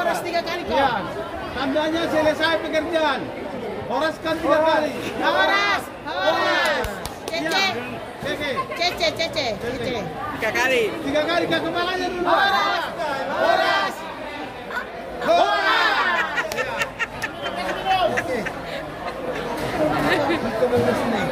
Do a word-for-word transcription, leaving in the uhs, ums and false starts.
Horas tiga kali kau. Iya. Tandanya selesai pekerjaan. Horaskan tiga kali. Horas, horas. Cece. Iya. Cece. Cece, cece, cece. Tiga kali. Tiga kali ke kepalanya dulu. Horas. Horas. Horas. Iya. Oke. Kita beres nih.